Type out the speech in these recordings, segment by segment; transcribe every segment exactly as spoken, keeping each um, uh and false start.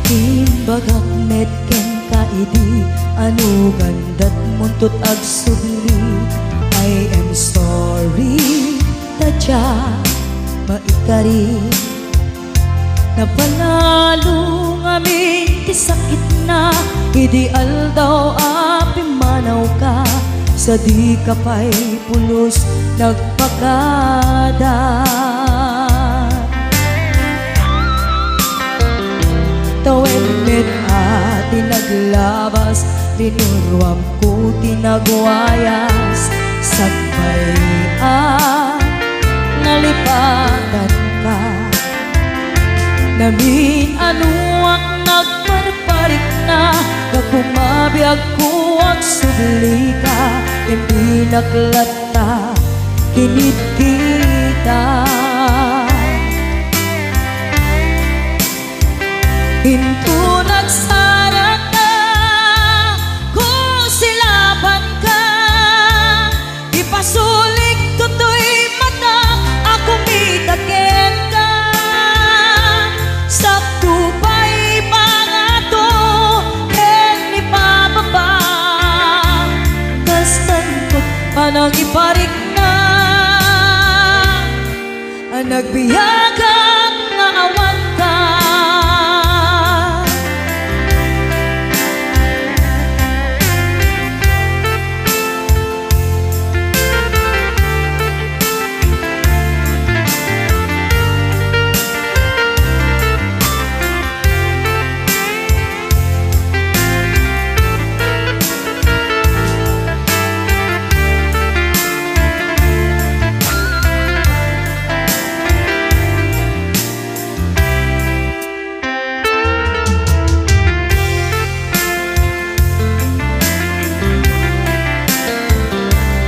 Imbagak met kenka idi anugan datmunto agsubli. I am sorry, ta diak maikari. Napalalo ngamin ti sakitna idi aldaw a pimmanawka, sadika pay pulos nagpakada. Tawen met a ti naglabas, linuruamko ti nagwayas, sakbay a nalipatanka. Namin-anoak nagparparikna, gapu mabiagko agsublika, ken di nak latta kinitkita. Inton agsarakka, kusilapanka, ipasulik toy mata a kumita kenka. Sakto pay pangato ken ipababa, kastanto panangiparikna. A nagbiagak nga awanka.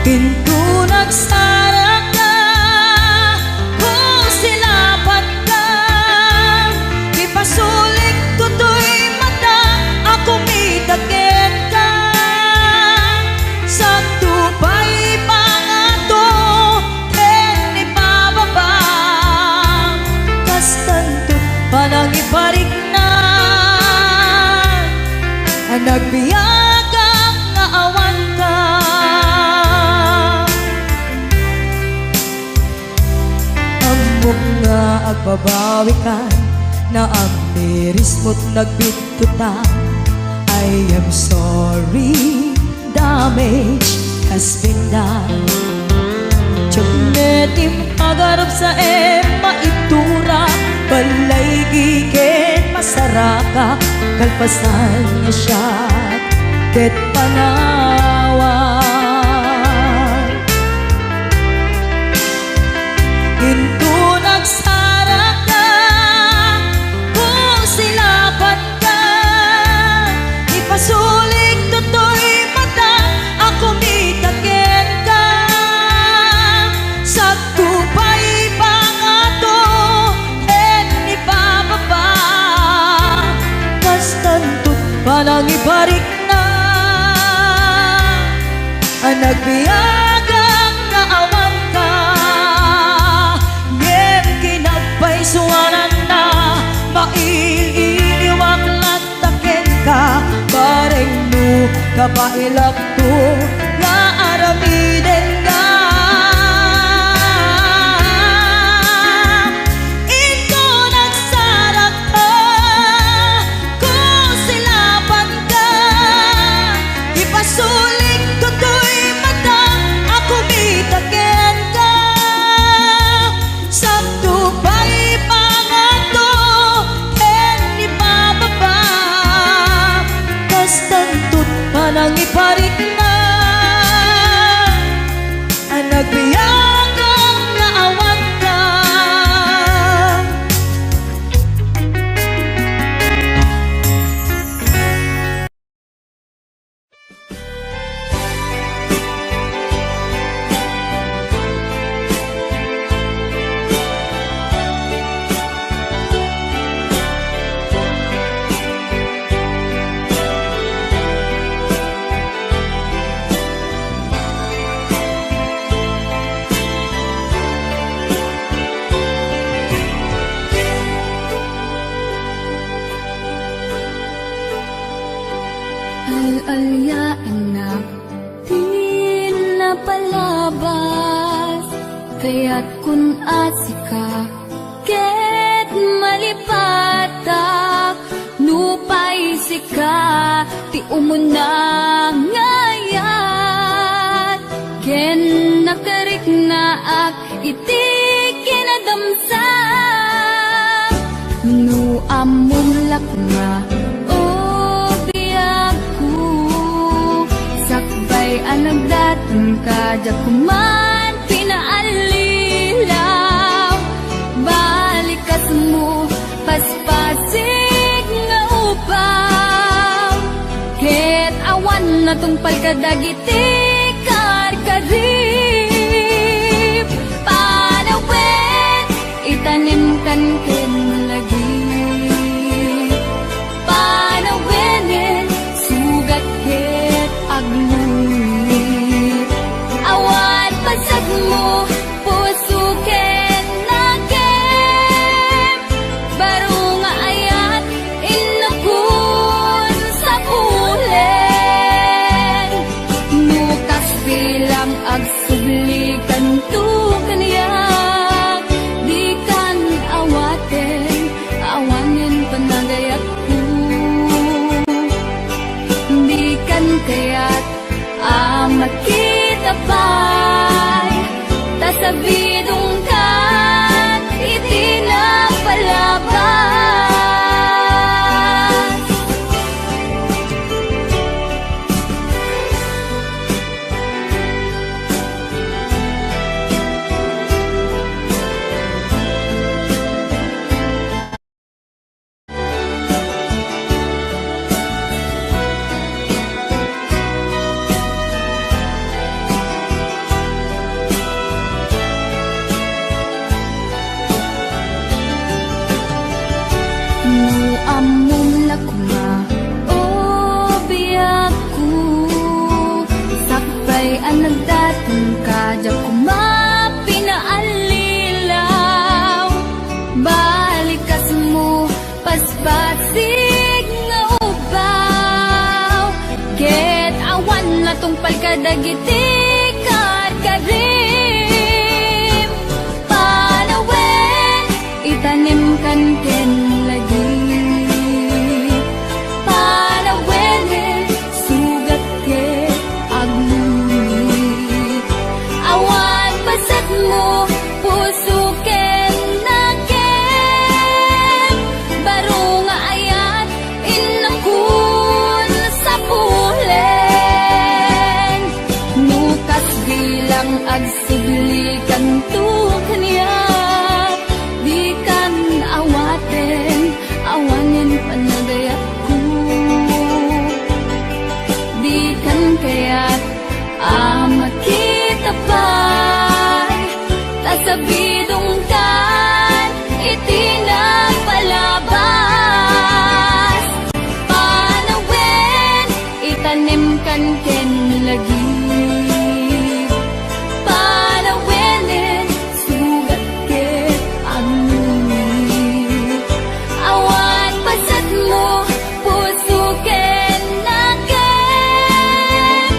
Inton agsarakka, kusilapanka, ipasulik toy mata a kumita kenka. Sakto pay pangato ken ipababa, kastanto panangiparikna. A nagbiagak nga awanka. Ammok nga agbabawikan, naamirismo't nagbittotan. I am sorry, damage has been done. Diak met impagarupsaem maitura, balaygi ken masarakak, kalpasan nga siak ket panawan. Inton agsarakka, kusilapanka, ipasulik toy mata a kumita kenka. Sakto pay pangato ken ipababa, kastanto panangiparikna. A nagbiagak nga awanka, ngem kinagpaysuananna, mail-iliwak latta kenka, bareng no kabaelakto nga aramidenka. Inton agsarakka, kusilapanka, ipasulik toy mata a kumita kenka. Sakto pay pangato ken ipababa, kastanto panangiparikna. Al-aliaennak ti napalabas, kayatkon a sika ket malipatak, nupay sika ti umuna nga ayat, ken nakariknaak iti kinadamsa. No ammom la koma, o biagko, sakbay a nagdaton ka, diak man pinaallilaw. Balikasmo, paspasig nga ubbao, ket awan natungpal kadagiti karkarib. Panawen, itanimkan ken lagip. Panawenen, sugat ket aglungit. Awan pasekmo, puso ken nakem. Baro nga ayat, innakon sapulen. No kas bilang agsubli kanto kaniak, dikan awaten, awanen panagayatko. Dikan kayat a makita pay, ta sabidongkan iti napalabas. No ammom la koma, o biagko, sakbay a nagdaton ka, diak koma pinaallilaw. Balikasmo, paspasig nga ubbao, ket awan natungpal kadagiti karkarim. Panawen, itanimkan ken lagip. Panawenen, sugat ket aglungit. Awan pasekmo, puso ken nakem. Baro nga ayat, innakon sapulen. No kas bilang agsubli kanto kaniak, dikan awaten, awanen panagayatko. Dikan kayat a makita pay, ta sabidongkan iti napalabas. Panawen, itanimkan ken lagip. Panawenen, sugat ket aglungit. Awan pasekmo, puso ken nakem.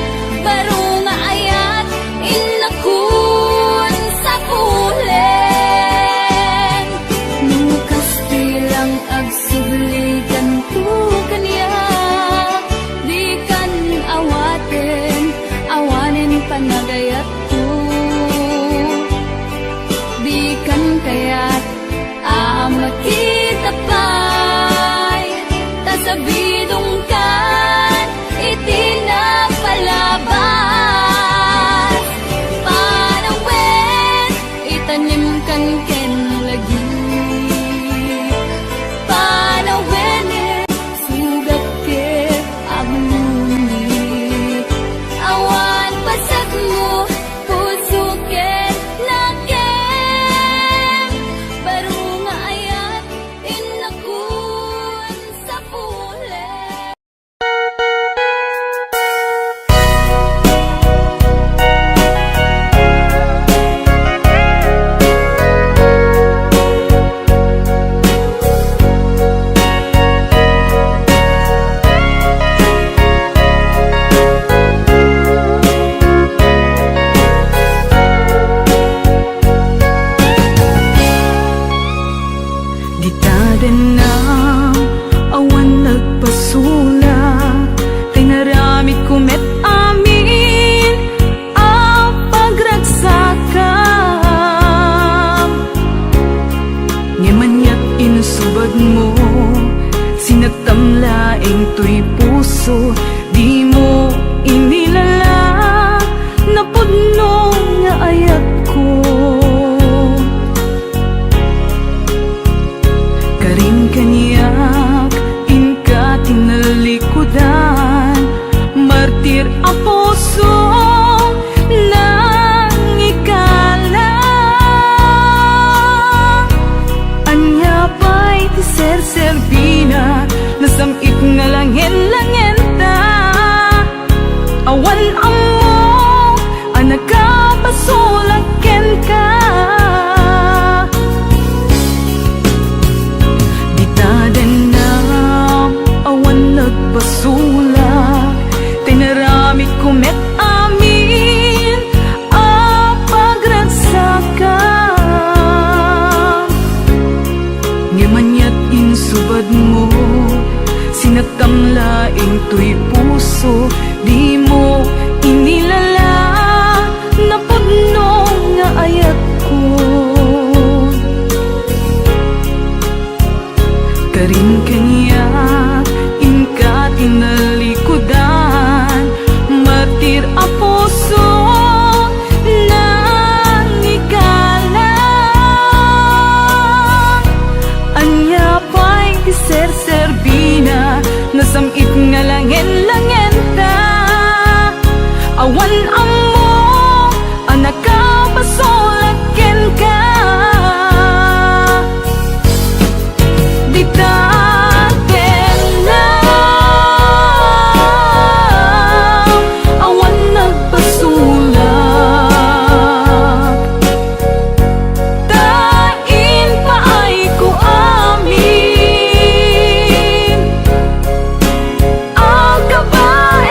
Baro nga ayat, innakon sapulen. No kas bilang agsubli kanto kaniak, dikan awaten, awanen panagayatko. Dikan kayat a makita pay, ta sabidongkan iti napalabas. Panawen, itanimkan ken lagip. Panawenen, sugat ket aglungit. Awan pasekmo, puso ken nakem. Baro nga ayat, innakon sapulen. Laeng toy puso, dimo inilala, napudno nga ayatko. Karin kaniak, inka tinalikudan, martir a puso, nangikala. Ania pay ti serserbina, nasam-it nga langen-langenta. Awan ammo a nakapasulak kenka. Dita dennam, awan nagpasulak, tinaramidko met amin a pagragsakam. Ngem aniat insubadmo, sinatam laeng toy puso, dimo inilala, napudno nga ayatko. Karin kaniak, inka tinalikudan, martir a puso, nangikala. Ania pay ti serserbina, nasam-it nga langen-langenta. Awan ammo a nakapasulak kenka. Dita dennam, awan nagpasulak. Ta impaayko amin a kabaelan.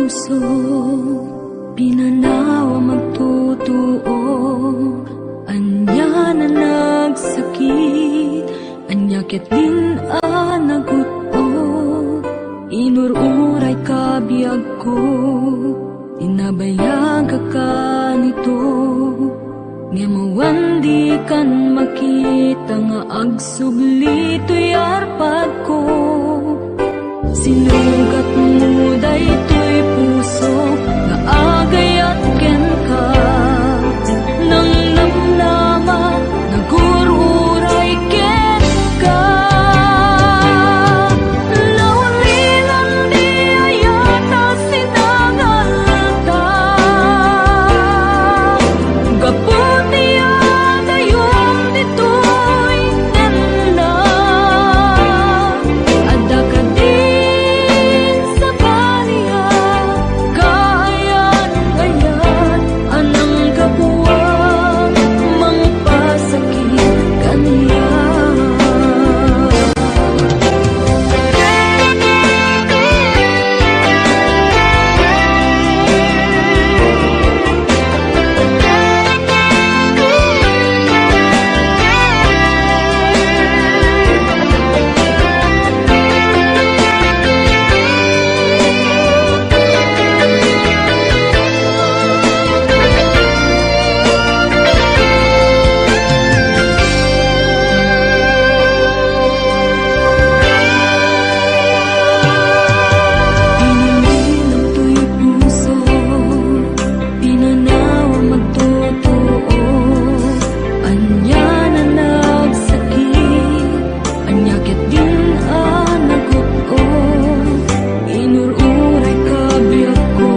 puso, pinanawa magtutuo, ania na nagsakit, ania ket din a nagut-ot, inur-uray ka biagko, inabayagaka nito. Ngem awan dikan makita nga agsubli toy arpadko. Sinugatmo daytoy puso nga agayat kenka, nangnamnama, nagur-uray kenka. Naulinan di ayat a sinangalta. Gapu ti adayom ditoy tenna, adda kadin sabali a kaayan-ayan a nanggapu a mangpasakit kaniak. Pinanawam agtutuo, ania na nagsakit, ania ket din a nagut-ot, inur-uray ka biagko,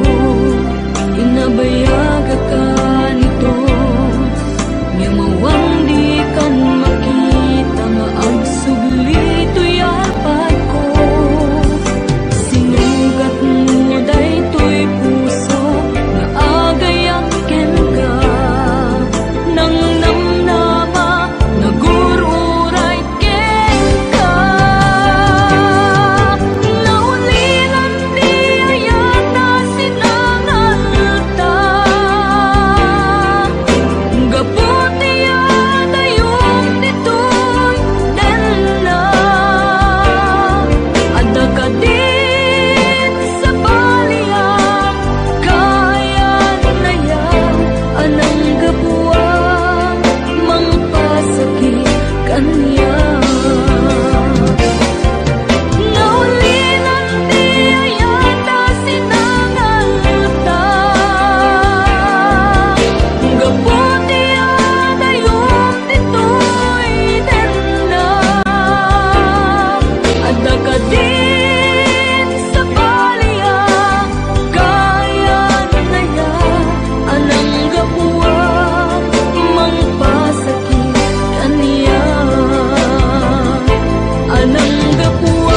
inabayagaka nito. Ngem awan dikan makita nga agsubli toy arpadko. Sinugatmo daytoy puso nga agayat kenka, nangnamnama, nagur-uray kenka. Naulinan ti ayat a sinangalta. Gapu ti adayom ditoy tenna, adda kadin sabali a kaayan-ayan a nanggapu a mangpasakit kaniak. Naulinan ti ayat a sinangalta. Gapu ti adayom ditoy tenna, adda kadin sabali a kaayan-ayan a nanggapu a mangpasakit kaniak, a nanggapu a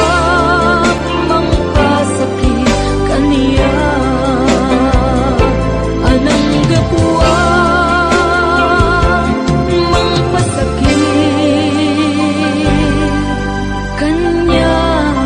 mangpasakit kaniak, a nanggapu a mangpasakit kaniak.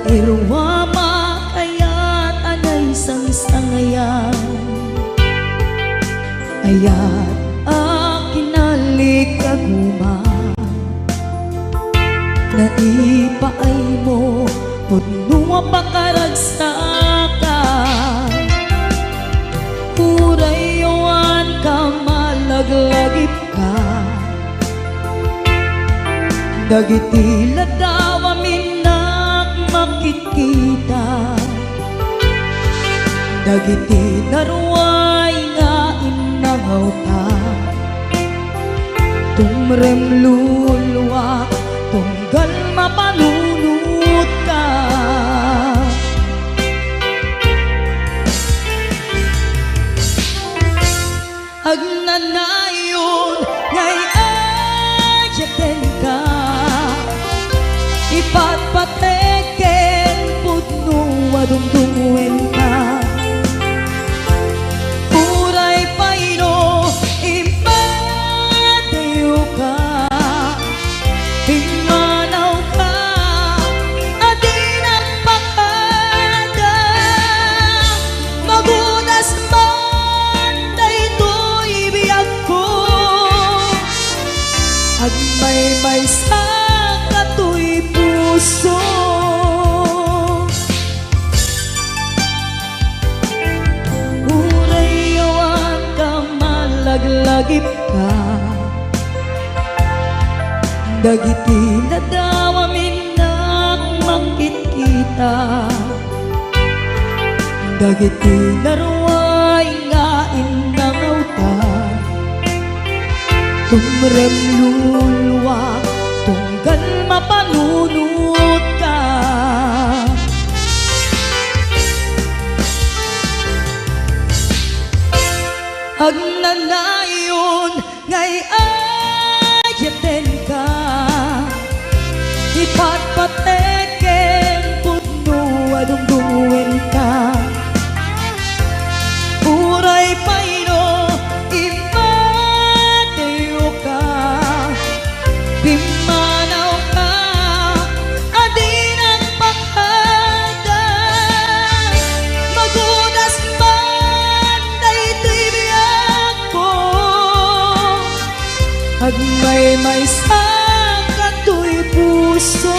Iruama kayat a naisangsangayan, ayat a kinallikaguma. Naipaaymo pudno a pakaragsakan. Uray awan ka malaglagipka. Dagiti ladaw a minnak makitkita. Dagiti naruay nga innangawta. Tumrem luluak tunggal mapanunotka. Agnanayon nga ay-ayatenka, ipatpatek ken pudno a dungdungngoenka. Uray pay no immatiyoka, pimmanawka a di nagpakada. Magudas man daytoy biagko, agmaymaysa katoy puso. Uray awan ka malaglagipka. Dagiti ladaw a minnak makitkita. Dagiti naruay nga innangawta. Tumrem luluak tunggal mapanunotka. Agnanayon nga ay-ayatenka, ipatpatek ken pudno a dungdungngoenka. Uray pay no immatiyoka, pimmanawka a di nagpakada. Magudas man daytoy biagko, agmaymaysa katoy puso.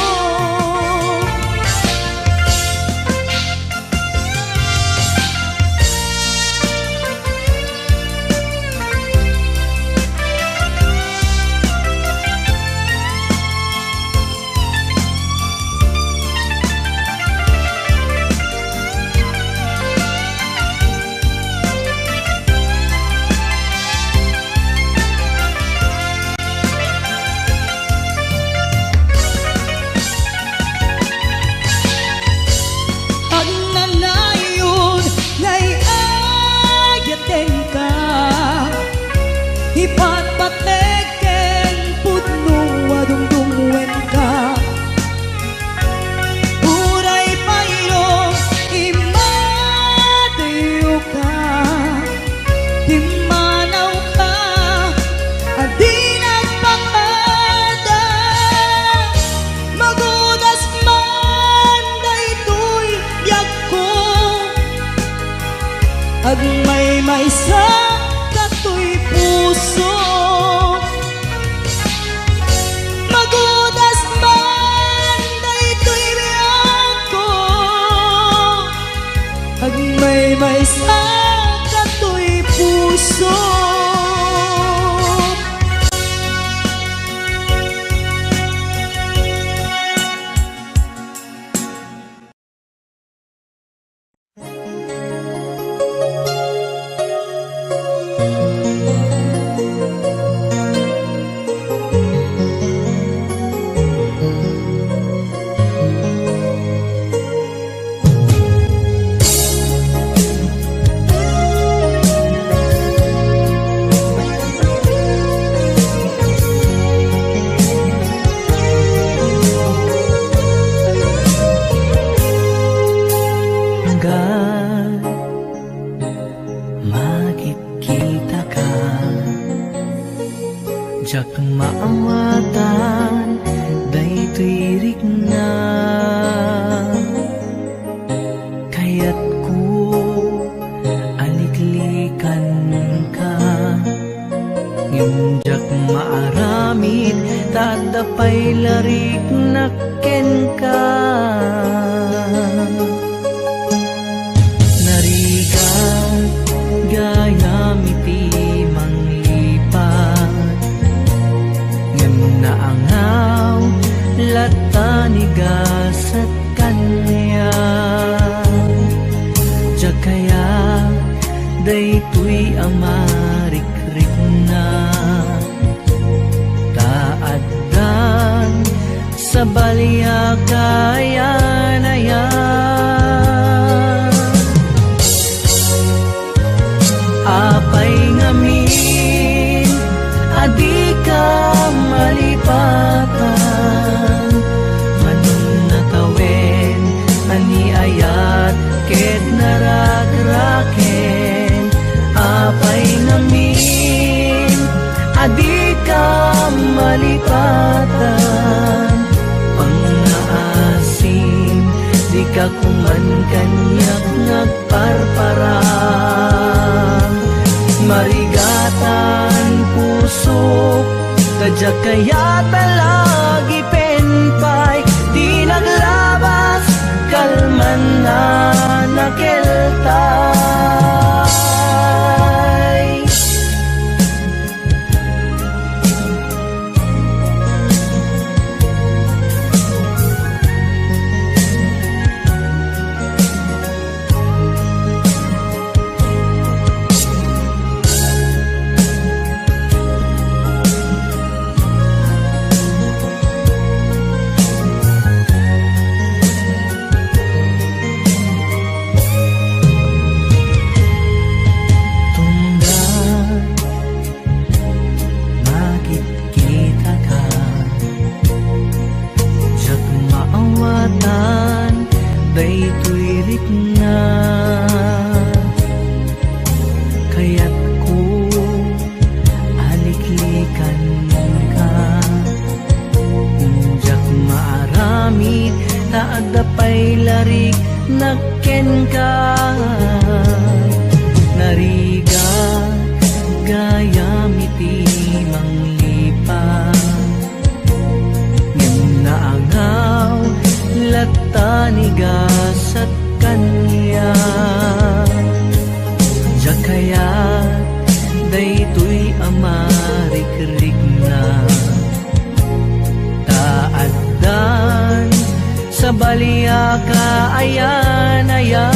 daytoy a marikrikna. Ta addan sabali a kayan-ayan. Apay ngamin a dika malipatan? Manong natawen a ni ayat ket narakraken. Apay ngamin a dika malipatan? Pangngaasim, dika kuman kaniak nagparparang. Marigatan pusok, ta diak kayat a lagipen pay ti naglabas kalman a nakeltay. Tunggal makitkitaka, diak maawatan daytoy rikna. Kayatko a liklikanka. Diak maaramid ta adda pay lariknak kenka. Narigat gayam iti manglipat, ngem naangaw latta ni gasat kaniak. Diak kayat daytoy a marikrikna, ta addan sabali a kaayan-ayan.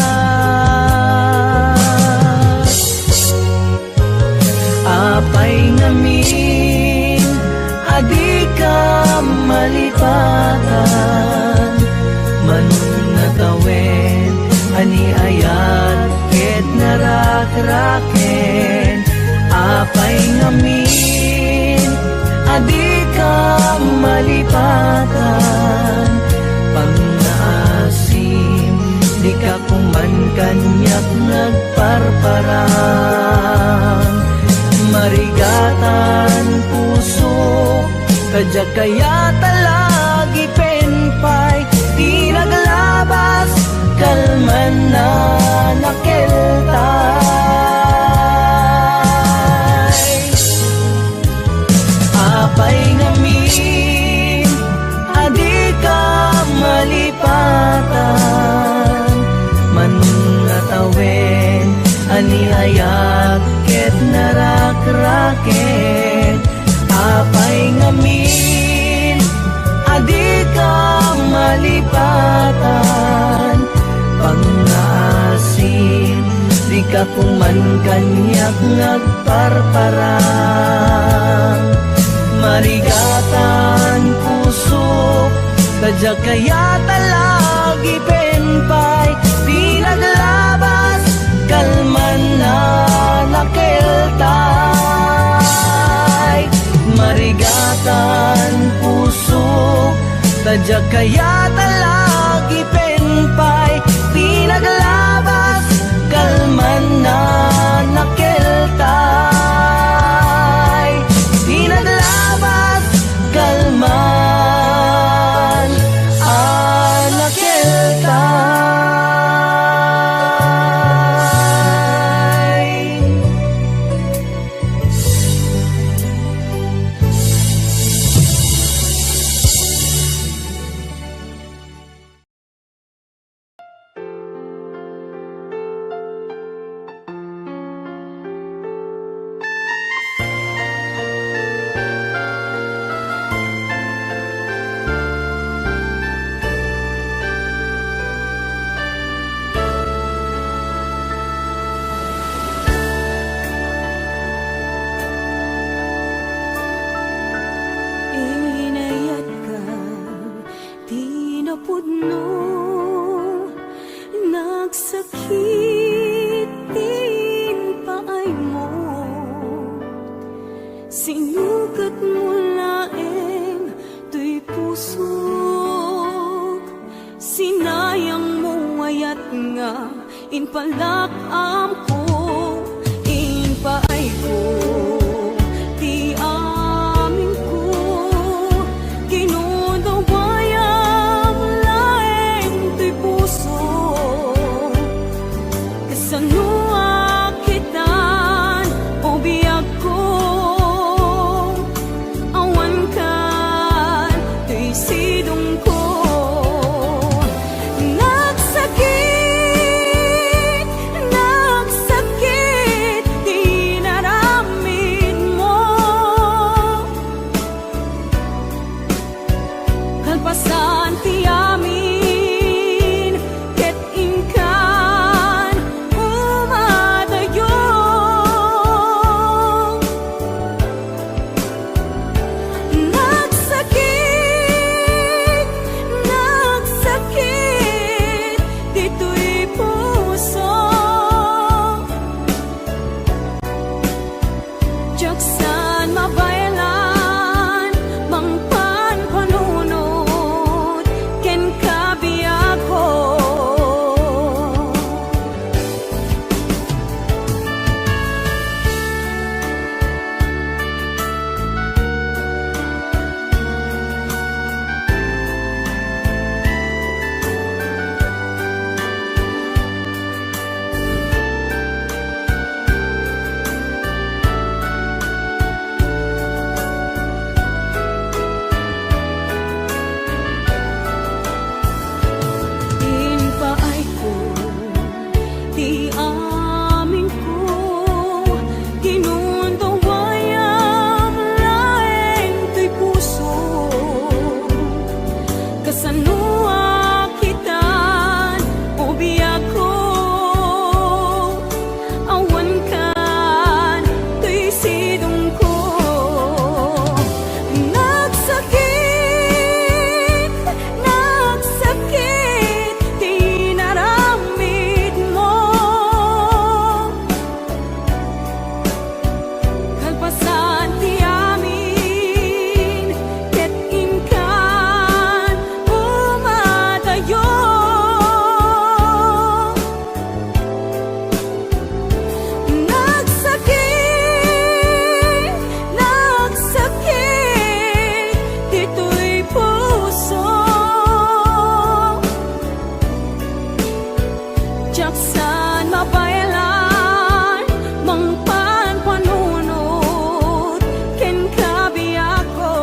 Apay ngamin a dika malipatan? Manong natawen a ni ayat ket narakraken. Apay ngamin a dika malipatan? Pangngaasim, dika kuman kaniak nagparparang. Marigatan pusok, ta diak kayat a lagipen pay ti naglabas kalman a nakeltay. Apay ngamin a dika malipatan? Manong natawen a ni ayat ket narakraken. Apay ngamin a dika malipatan? Pangngaasim, dika kuman kaniak nagparparang. Marigatan pusok, ta diak kayat a lagipen pay ti naglabas kalman a nakeltay. Marigatan pusok, ta diak kayat a lagipen pay ti naglabas kalman a nakeltay. Ti naglabas kalman a nakeltay. Impalak-amko, impaayko ti amingko, kinudawayam laeng toy puso. Kasano a kitan, o biagko, awan kan toy sidongko. Nagsakit, nagsakit ti inaramidmo. Kalpasan ti amin, ket inkan umadayo. Nagsakit, nagsakit ditoy puso. Diak san mabaelan, mangpan panunot kenka, biagko. Impaayko ti amingko, kinudawayam laeng toy puso. Kasano a kitan, o biagko, awan kan toy sidongko. Nagsakit, nagsakit ti inaramidmo. Kalpasan ti amin, ket inkan umadayo. Nagsakit, nagsakit ditoy puso. Diak san mabaelan, mangpan panunot kenka, biagko.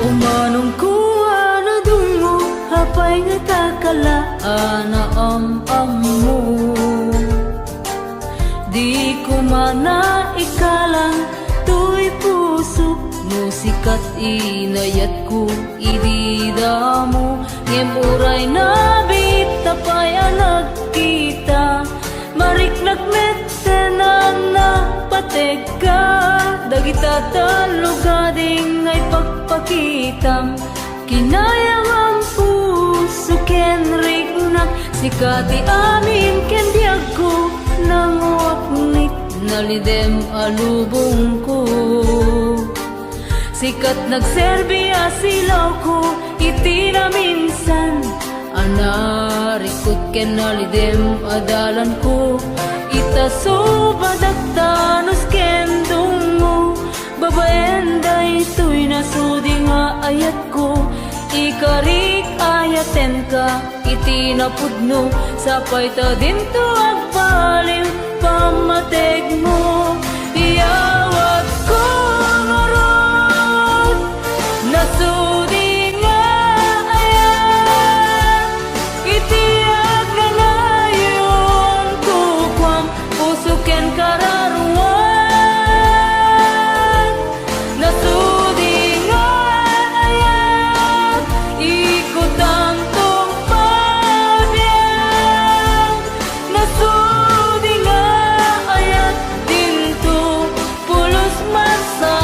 Umanongko a nadungngok, apay ngata kala a naam-ammo. Di koma naikalang toy pusok no sika ti inayatko idi damo. Ngem uray nabiit ta pay a nagkita, mariknak met ta napategka dagita tallo gading nga ipakpakitam. Kinayawam puso ken riknak, sika ti amin ken biagko, nanguaknit nalidem a lubongko. Sikat nagserbi a silawko iti naminsan a narikut ken nalidem a dalanko. Ita subadak ta nusken dungmo, babaen daytoy nasudi nga ayatko. Ikarik ayatenka iti napudno, sapay ta dinto agpaliw pammategmo. Iyawatko ngarud, nasudi nga ayat, iti agnanayon kukuam, puso ken kararuan. Nasudi nga ayat, ikutanto pabiag. Nasudi nga ayat, dinto pulos masaad.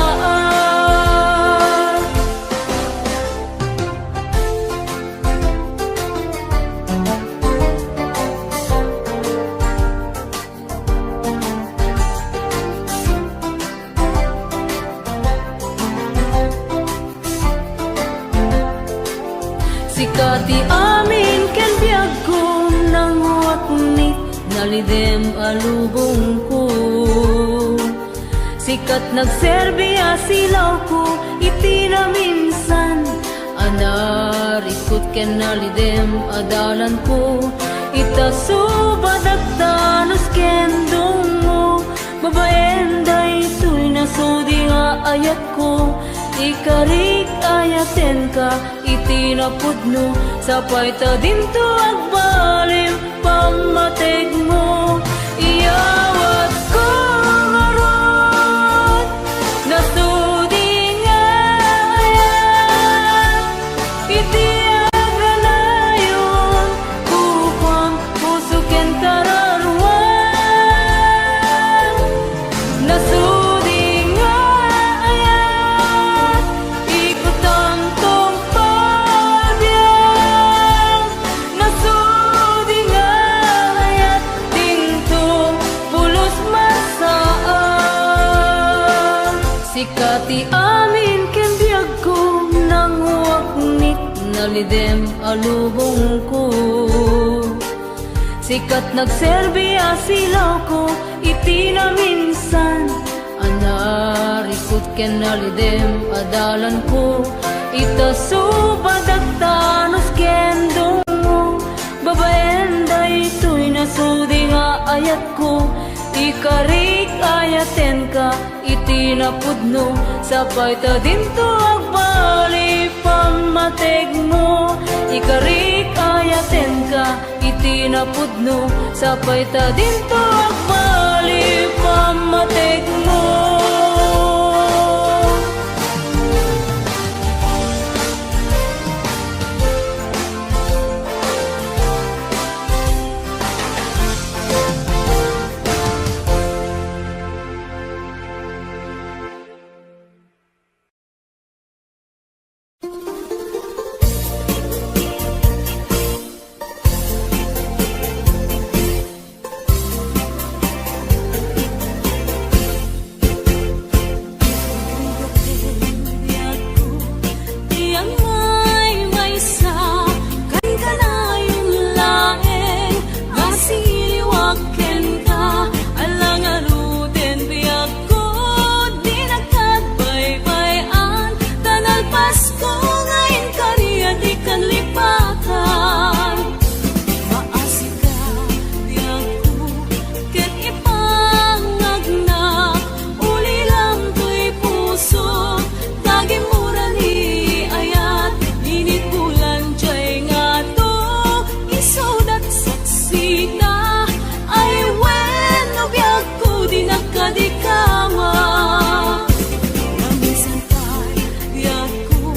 Sika ti amin ken biagko, nanguaknit, nalidem a lubongko. Sikat nagserbi a silawko, iti naminsan a narikut ken nalidem a dalanko. Ita subadak ta nus ken dungngo, babaen daytoy nasudi nga ayatko. Ikarik, ayatenka iti napudno, sapay ta dinto agbalin pammategmo. Iyawatko ngarud, nasudi nga ayat, iti agnanayon, kukuam, puso ken kararuan. Nasudi nga ayat, ikutan tungpal biag. Nasudi nga ayat, dinto pulos masaan. Sika ti amin ken biagko, nanguaknit, nalidem a lubongko. Sikat nagserbi a silawko, iti naminsan a narikut ken nalidem a dalanko. Ita subadak ta nus ken dungngo, babaen daytoy nasudi nga ayatko. Ikarik, ayatenka iti napudno, sapay ta dinto agbali pammategmo. Ikarik, ayatenka iti napudno, sapay ta dinto agbali pammategmo. Nga siliwak kenka, ala ngaruden biagko, dinak agbaybay-an, ta nalpasko nga inkari a dikan lipatan. Maasika, biagko, ket ipangagnak, ulilam toy puso, ta gimmura ni ayat, init bulan jay ngato, isudat saksita, ay wenno biagko, dinak kadikama. Namisan pay biagko,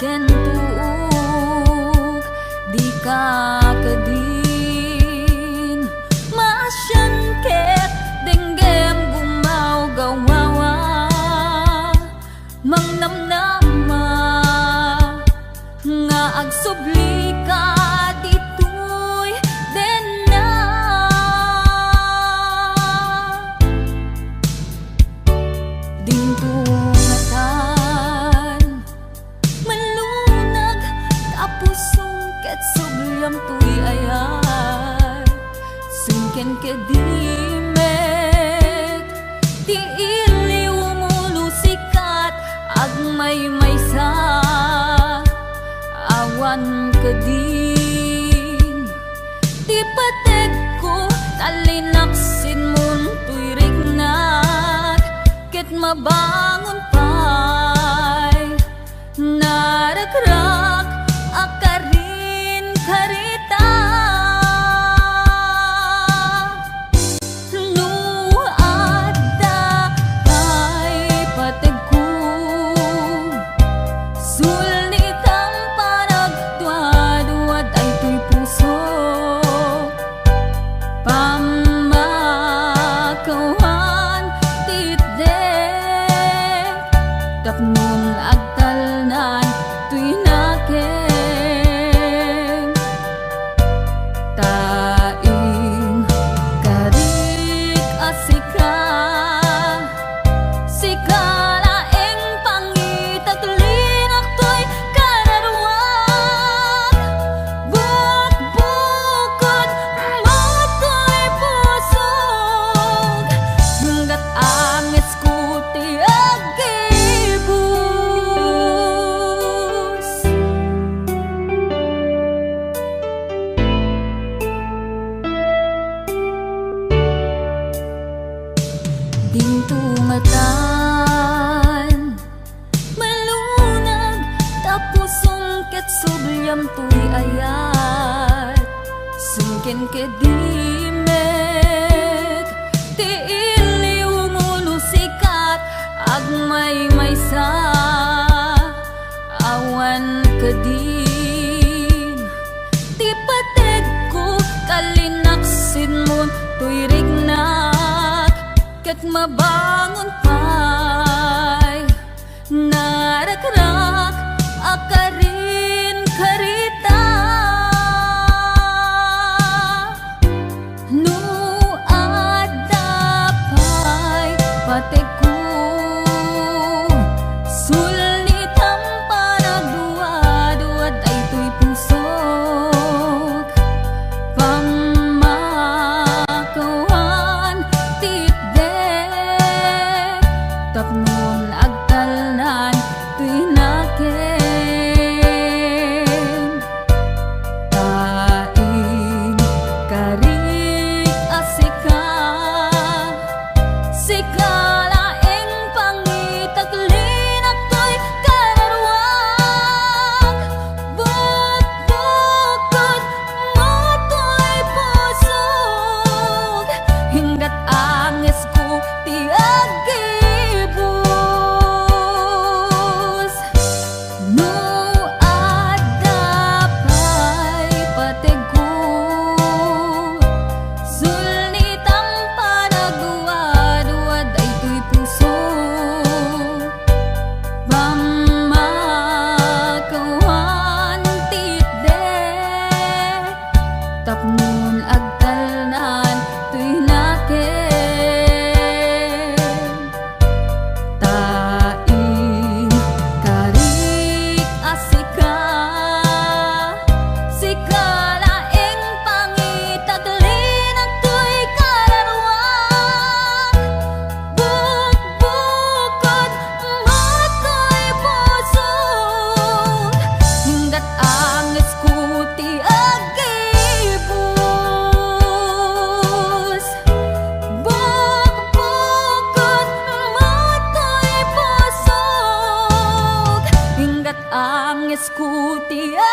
Ken tuok, dika kadin maasian ket denggem gumawgawa. Mangnamnama nga agsublika ditoy denna. Dinto ngatan malunag ta pusong ket subliam toy ayat. Sungken kadi met ti iliwmo no sikat agmaymaysa. Awan kadin ti pategko, ta linaksidmon toy riknak ket mabangon pay. Narakrak a karin karita. No adda pay pategko, sulnitam panagduadua daytoy puso. Pammakawan ti itdek tapnon agtalnan toy nakem. Ta inkarik a sika, sika laeng pangitaklinak toy kararuak. Bukbukod mo toy pusok, nggat angesko ti aggibus. Dinto ngatan malunag ta pusom ket subliam toy ayat. Sungken kadi met ti iliwmo no sikat agmaymaysa. Awan kadin ti pategko, ta linaksidmon toy riknak ket mabangon pay. Narakrak a karin karita. No adda pay pategko, sulnitam panagduadua daytoy pusok. Pammakawan ti itdek tapnon agtalnan toy nakem. Ta inkarik a sika, sika laeng pangitaklinak toy kararuak. Bukbukod mo toy pusok, inggat angesko ti aggibus. No adda pay pategko, sulnitam panagduadua daytoy puso. Pammakawan ti itdek tapnon agtalnan toy nakem. Ta inkarik a sika, sika laeng pangitaklinak toy kararuak. Bukbukod mo toy pusok, inggat angesko ti aggibus. Bukbukod mo toy pusok, inggat angesko ti aggibus.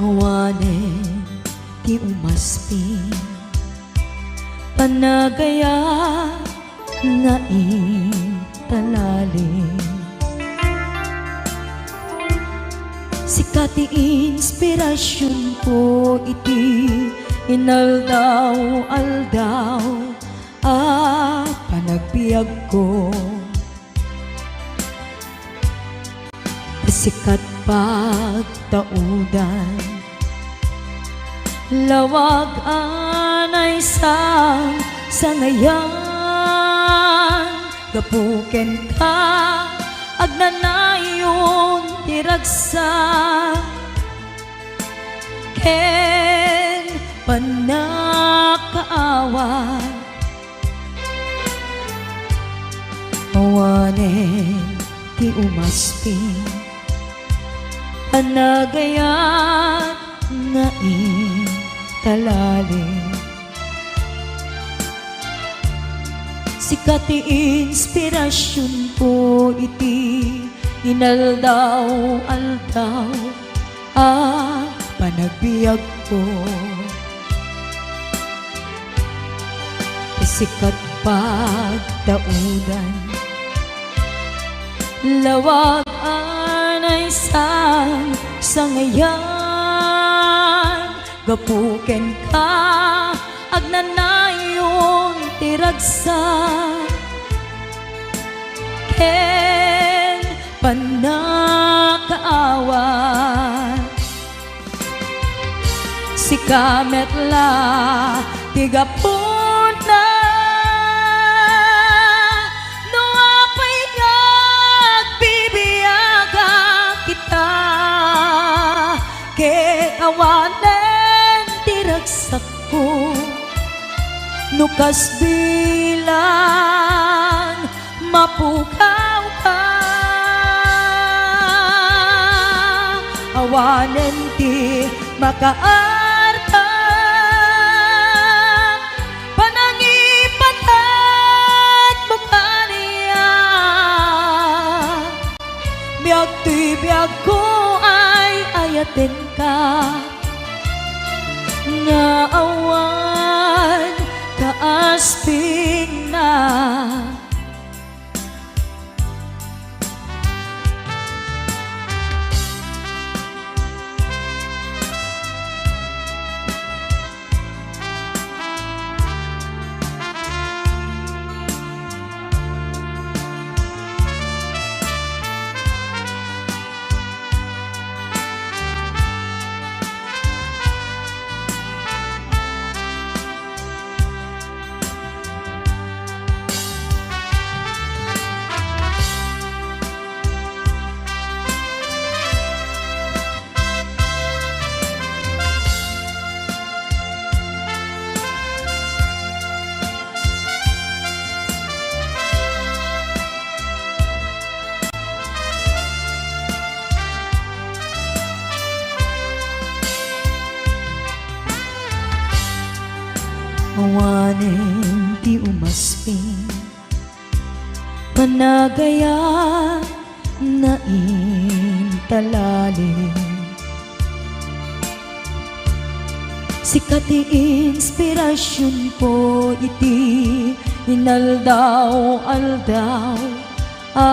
Awanen ti umasping, panagayat nga intalaling. Sika ti inspirasionko iti inaldaw-aldaw a panagbiagko. Sika ti pagtaudan, lawag a naisang sangayan. Gapu kenka, agnanayon ti ragsak ken pannakaawat. Awanen ti umasping, panagayat nga intalaling. Sika ti inspirasionko iti inaldaw-aldaw a panagbiagko. Sika ti pagtaudan, lawag a naisang sangayan. Gapu kenka, agnanayon ti ragsak ken pannakaawat. Sika met la ti gapuna no apay nga agbibiagak ita, ket awanen ti ragsakko. No kas bilang mapukawka, awanen ti makaartak, panangipatatmo kaniak. Biag toy biagko, ay-ayatenka nga awan kaaspingna. Awanen ti umasping, panagayat nga intalaling. Sika ti inspirasionko iti inaldaw-aldaw a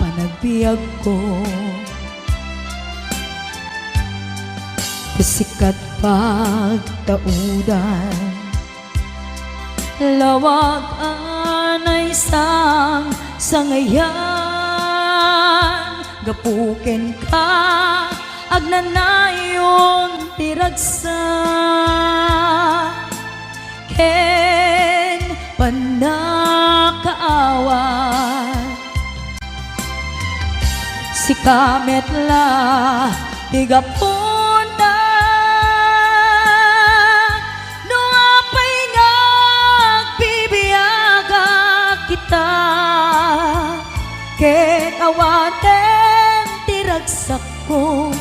panagbiagko. Sika ti pagtaudan, lawag a naisang sangayan. Gapu kenka, agnanayon ti ragsak ken pannakaawat. Sika met la ti gapuna no apay nga agbibiagak ita, ket awanen ti ragsakko.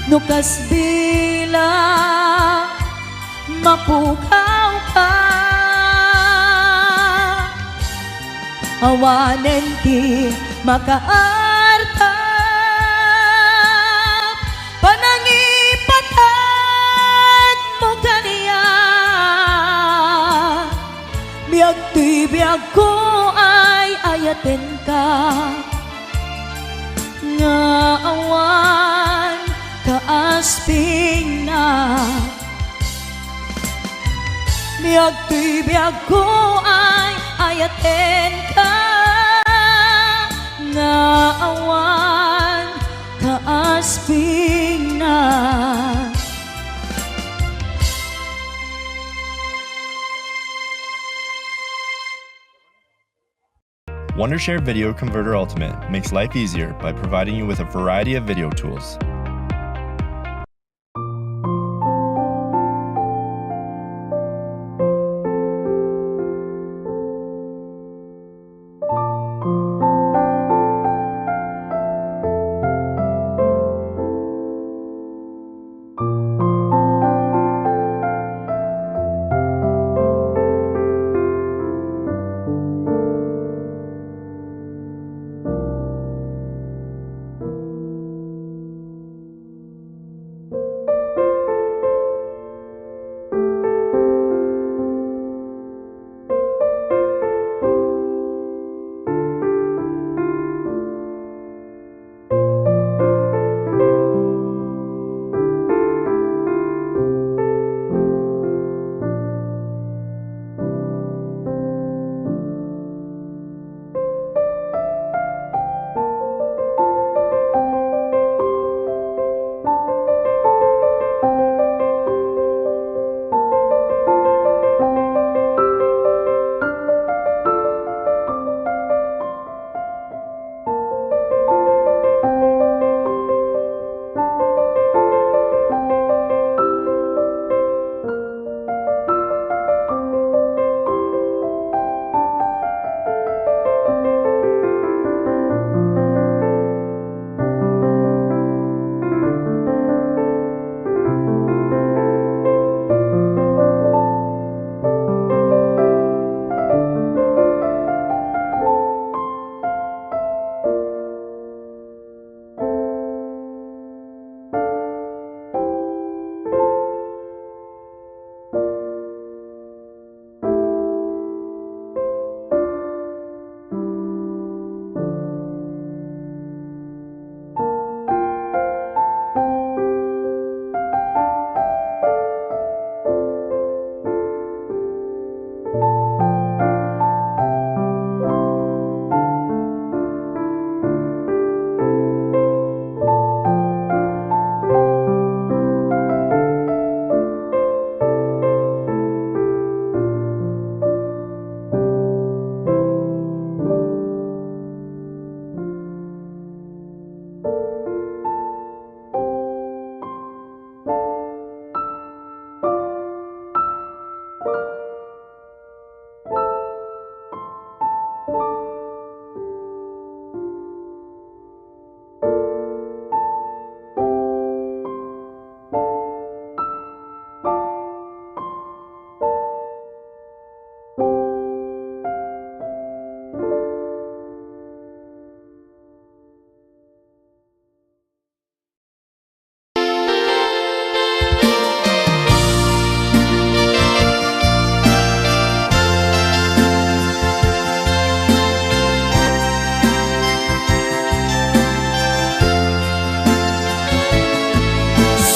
No kas bilang mapukawka, awanen ti makaartak, panangi Kenka nga awan kaaspingna. Biag toy biagko ay ayatenka nga awan kaaspingna. Wondershare Video Converter Ultimate makes life easier by providing you with a variety of video tools.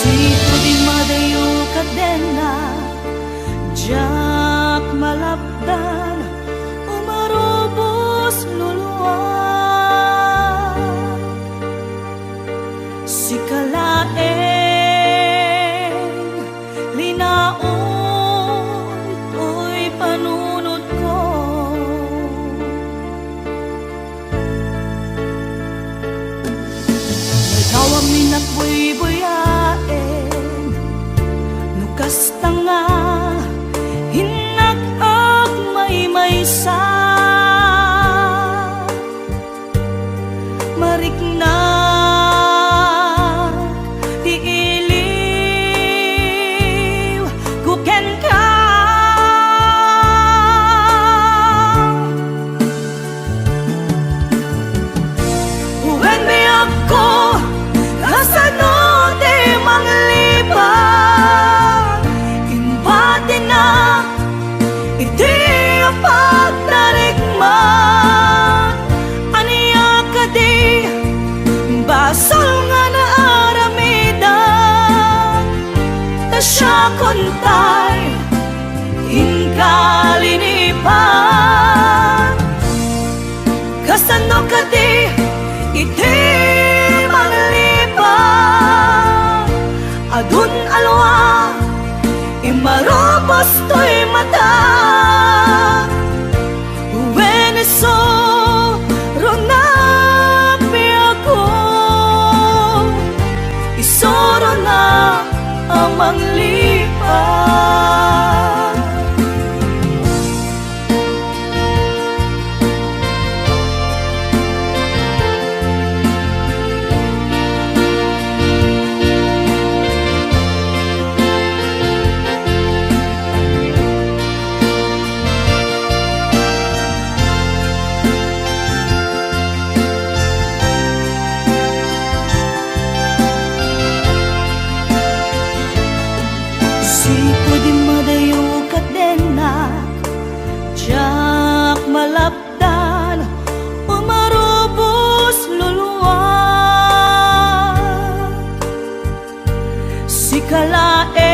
Sika ti madayo kadena, diak malapdan, umarubos luluak. Sika laeng linaon toy panunotko. Nagawam ni nakbuybuyaen, no kasta nga, innak agmaymaysa. Akontay inkalinipan. Kasano kadi iti manglipat? Adun alwa, imarubos toy mata. Wen, isuronak biagko, isuronak a manglipat. Sipud madayo ket dennak, diak malapdan, umarubos luluak. Sika laeng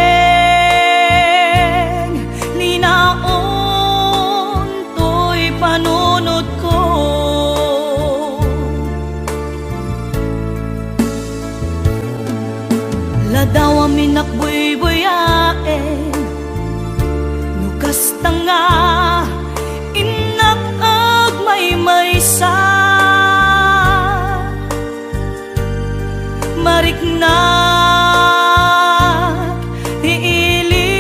linaon toy panunotko. Ladaw a minnak buybuyaen, no kasta nga innak agmaymaysa. Mariknak ti iliwko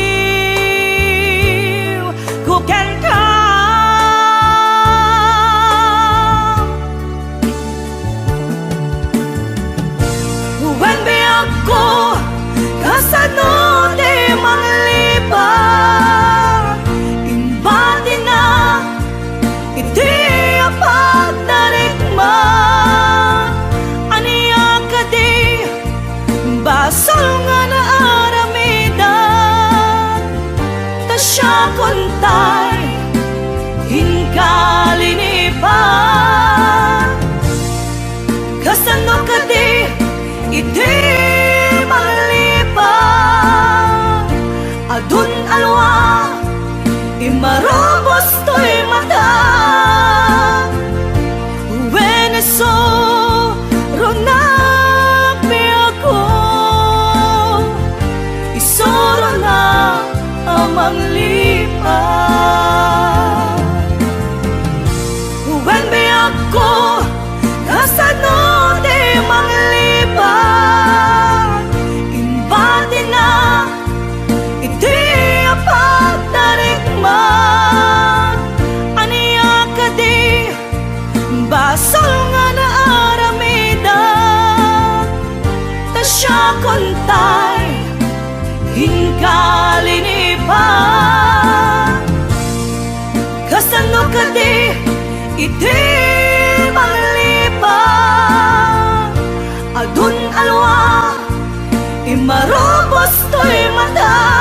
kenka. Wen, biagko, kasano ti manglipat? Imbatinak iti a pagtarikman. Ania kadi basol nga naaramidan? Ta siakontay inkalinipan. Kasano kadi iti manglipat? Adun alwa, imarubos toy mata. Wen, isuronak biagko, isuronak a manglipat. Wen, biagko, kasano ti manglipat? Imbatinak iti a pagtarikman. Ania kadi basol nga naaramidan? Ta siakontay inkalinipan. Kasano kadi iti manglipat? Adun alwa, imarubos toy mata.